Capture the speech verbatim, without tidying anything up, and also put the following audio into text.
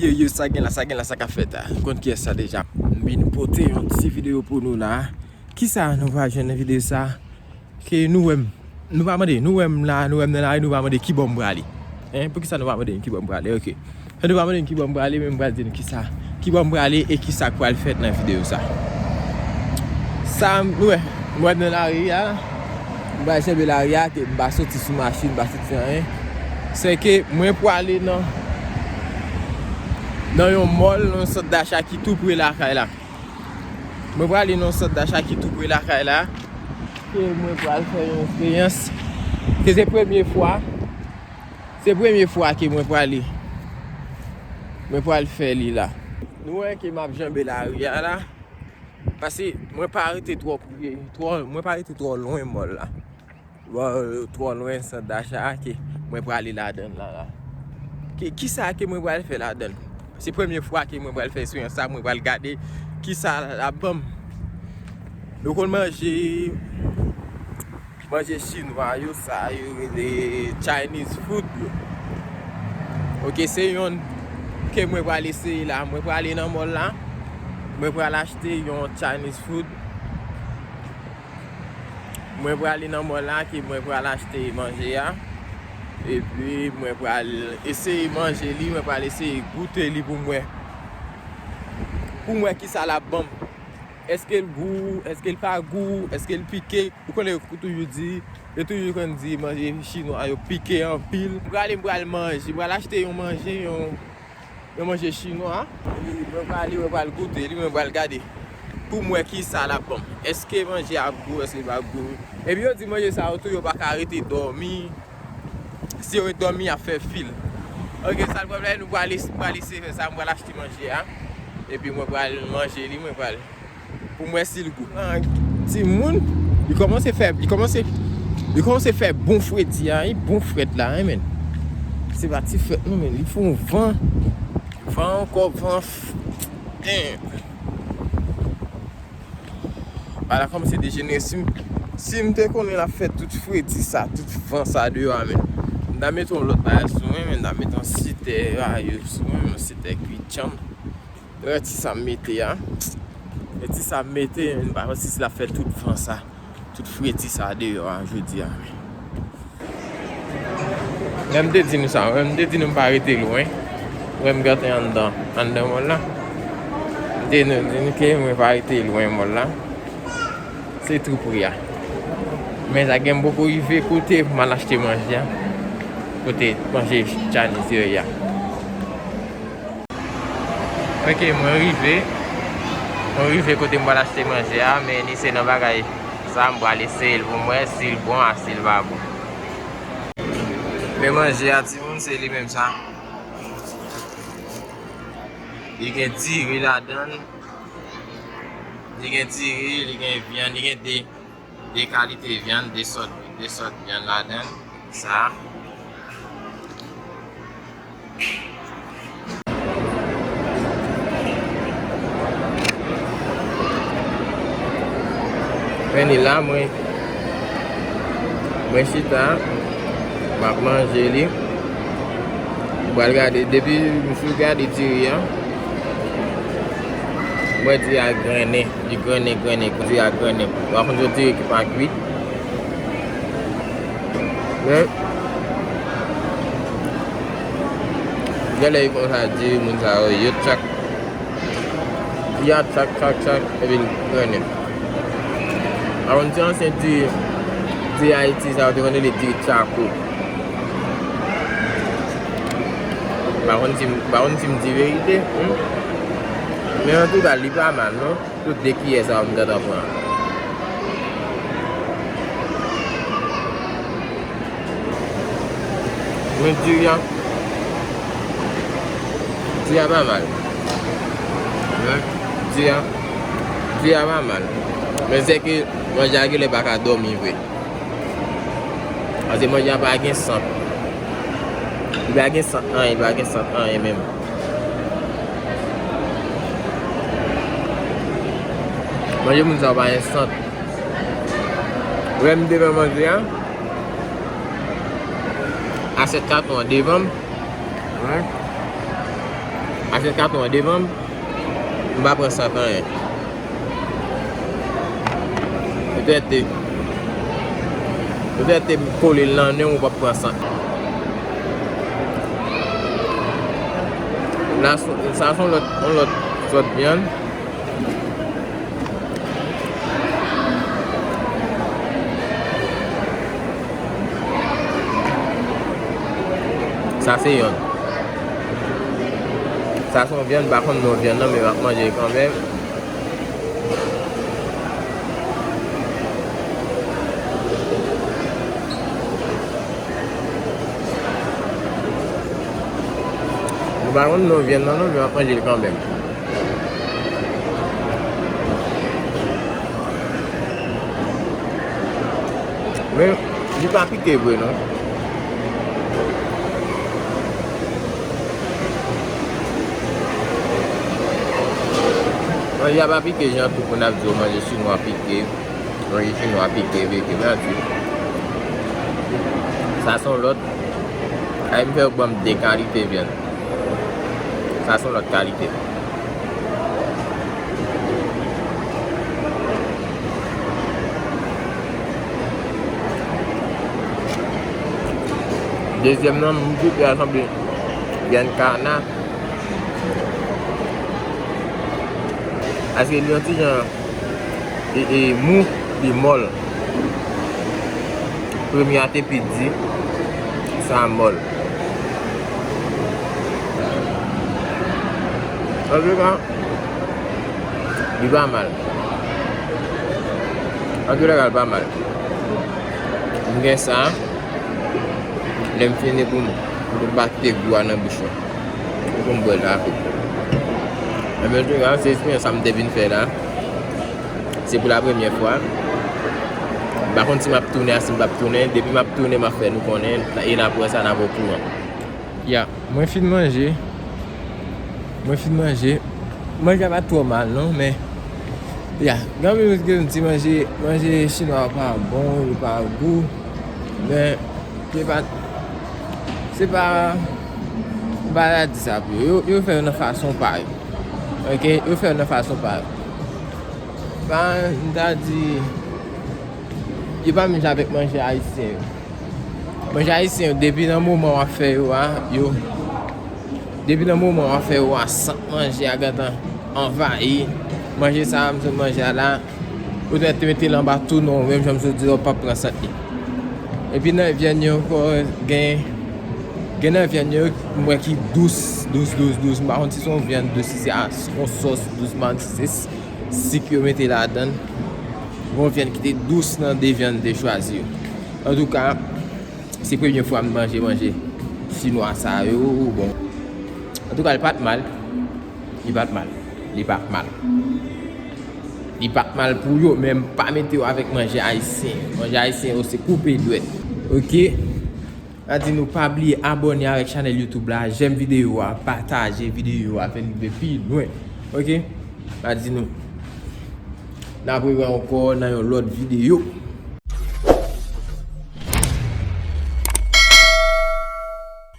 Yo, yo, sa gen la, sa gen la, sa k ap fèt la. Ou konn kiyès sa deja. M vin pote yon ti videyo pou nou la. Kisa nou va jwenn nan videyo sa? Ke nou wè m, nou va mande, nou wè m la, nou wè m nan lari, nou va mande ki bò m prale. Hein? Poukisa nou va mande m ki bò m prale? Ok. Fè nou pa mande m ki bò m prale, men m pral di nou kisa, ki bò m prale e kisa k pral fèt nan videyo sa. Sa m wè, m wè nan lari a, m pral kenbe lari a, ke m pa soti sou machin, m pa soti anyen. Se ke mwen prale nan, nan yon mall, nan yon sant dacha ki tou pre lakay la. Mwen prale nan yon sant dacha ki tou pre lakay la, ke mwen pral fè yon eksperyans. Ke se premye fwa, Se premye fwa ke mwen prale, mwen pral fè li la. Nou wè ke m ap janbe lari a la, paske mwen pa rete twò pre, twò, mwen pa rete twò lwen mall la. Bon, twò lwen sant dacha a ke mwen prale ladann la la. Ke, kisa ke mwen pral fè ladann? Se premye fwa ke mwen pral fè eksperyans sa, mwen pral gade kisa l ap ban m. Nou konn manje, manje chinwa yo, sa yo rele Chinese food yo. Ok, se yonn ke mwen pral eseye la. Mwen prale nan mall la. Mwen pral achte yon Chinese food. Mwen prale nan mall la ke mwen pral achte manje a. Epi mwen pral eseye manje li, mwen pral eseye goute li pou m wè. Pou m wè kisa l ap ban m. Èske l gou, èske l pa gou, èske l pike? Ou konnen yo toujou di, yo toujou konn di manje chinwa yo pike anpil. M prale, m pral manje, m pral achte yon manje, yon, yon manje chinwa. Epi mwen prale, mwen pral goute li, mwen pral gade. Pou m wè kisa l ap ban m. Èske manje a ap gou, èske l pa ap gou? Epi yo di manje sa yo tou, yo pa ka rete dòmi. Si yo ret dòmi, y ap fè fil. Ok, sa l pral fè, nou pral es-, pral eseye fè sa, mwen pral achte manje a. Epi mwen pral manje li, mwen pral, pou m wè si l gou. Ah, timoun, li kòmanse fè, li kòmanse, li kòmanse fè bon fredi a, wi, bon frèt la, wi, men. Se pa ti frèt non, men li fè yon van. Van ankò, van f-, damn. Bagay la kòmanse dejenere. Si m, si m te konnen l ap fè tout fredi sa, tout van sa deyò a, men, m ta mete yon lòt bagay sou mwen, men, m ta mete yon sitè a, yo, sou mwen, yon sitè kuit chanm. Reti sa m mete a. Reti sa m mete, men, m pa konn si l ap fè tout van sa, tout fredi sa deyò a, jodi a, men. Lè m te di nou sa, lè m te di nou m pa rete lwen. Wè m gentan anndan, anndan mall la. M te di nou ke mwen pa rete lwen mall la. Se tou pre a. Men sa gen m poko rive kote pou m al achte manje a. Kote manje Chinese yo ye a. Ok, mwen rive. Mwen rive kote m pral achte manje a, men li se nan bagay sa, m pral eseye l pou m wè si l bon a, si l pa bon. Men manje a, timoun, se li menm sa. Li gen diri ladan l. Li gen diri, li gen vyann, li gen de, de kalite vyann, de sòt, de sòt vyann ladan l. Sa. Men li la, mwen, mwen chita, m ap manje li. M pral gade, depi m fin gade diri a, m wè diri a grennen, li grennen, grennen, diri a grennen. Ou pa konn yon diri ki pa kwit. Men, genlè yo konsa di moun sa yo, yo tchak. Diri a tchak, tchak, tchak, epi l grennen. Avan ti ansyen diri, diri Ayiti sa yo te konn rele diri tchako. Pa konn si m, pa konn si m di verite, hmm? Men antouka, li pa mal, non? Tout de kiyè sa yo m gentan pran. Men diri a, diri a pa mal. Men diri a, diri a pa mal. Men se ke manje a genlè pa ka dòmi vre. Paske manje a pa gen sant. Li pa gen sant anyen, li pa gen sant anyen menm. Manje moun sa yo pa gen sant. Lè m te fè manje a, asyèt katon an devan m. Wi. Asyèt katon an devan m, m pa pran sant anyen. Petèt te, petèt te kole l nan nen w, w p ap pran sant. La, sa se yon lòt, yon lòt sòt vyann. Sa se yonn. Sa se yon vyann, m pa konn non vyann nan, men m ap manje l kanmenm. M pa konn non vyann nan non, men m ap manje l kanmenm. Men, li pa pike vre non. Manje a pa pike jan tout moun ap di yo manje chinwa pike. Manje chinwa pike, pike, men di. Sa se yon lòt. Ay, m fè yo ban m de kalite vyann. Sa se yon lòt kalite. Dezyèm nan, m goute a sanble vyann kana. Paske li yon ti jan e, e mou, li mòl. Premye a te pi di, sa a mòl. Antouka, li pa mal. Antouka, li pa mal. M gen sa. Lè m fini pou m, pou m pa kite gou a nan bouch mwen. Pou m bwè l avè l. Enben, antouka, se eksperyans sa m te vin fè la. Se pou la premyè fwa. M pa konn si m ap tounen a, si m p ap tounen. Depi m ap tounen, m ap fè nou konnen. E n ap wè sa, n ap okouran. Ya, mwen fin manje. Mwen fin manje. Manje a pa t twò mal, non, men, ya, gen anpil moun ki di manje, manje chinwa pa bon, li pa gou. Men, se pa, se pa, m pa ta di sa pou yo. Yo, yo fè yo nan fason pa yo. Oke? Yo fè yo nan fason pa yo. Pa, m ta di, yo pa menm jan avèk manje ayisyen yo. Manje ayisyen yo, depi nan moman w ap fè yo a, yo, depi nan moman w ap fè yo a, sant manje a gentan anvayi. Manje sa a, m sot manje a la, ou te mete l anba tou non, menm jan m sot di w, w p ap pran sant li. Epi nan vyann yo ankò, gen, gen nan vyann yo, m wè ki dous, dous, dous, dous. M pa konn si se yon vyann dous, si se a, yon sòs dous, m pa konn si se sik yo mete ladan l. Yon vyann ki te dous nan de vyann m te chwazi yo. Antouka, se premye fwa m manje manje chinwa sa yo, bon. Antouka, li pa t mal. Li pa t mal. Li pa t mal. Li pa t mal pou yo, men m pa mete yo avèk manje ayisyen. Manje ayisyen yo, se koupe dwèt. Oke? M a di nou pa bliye abòne avèk chanèl YouTube la, jèm videyo a, pataje videyo a, fè l rive pi lwen. Oke? M a di nou, n ap rewè ankò nan yon lòt videyo.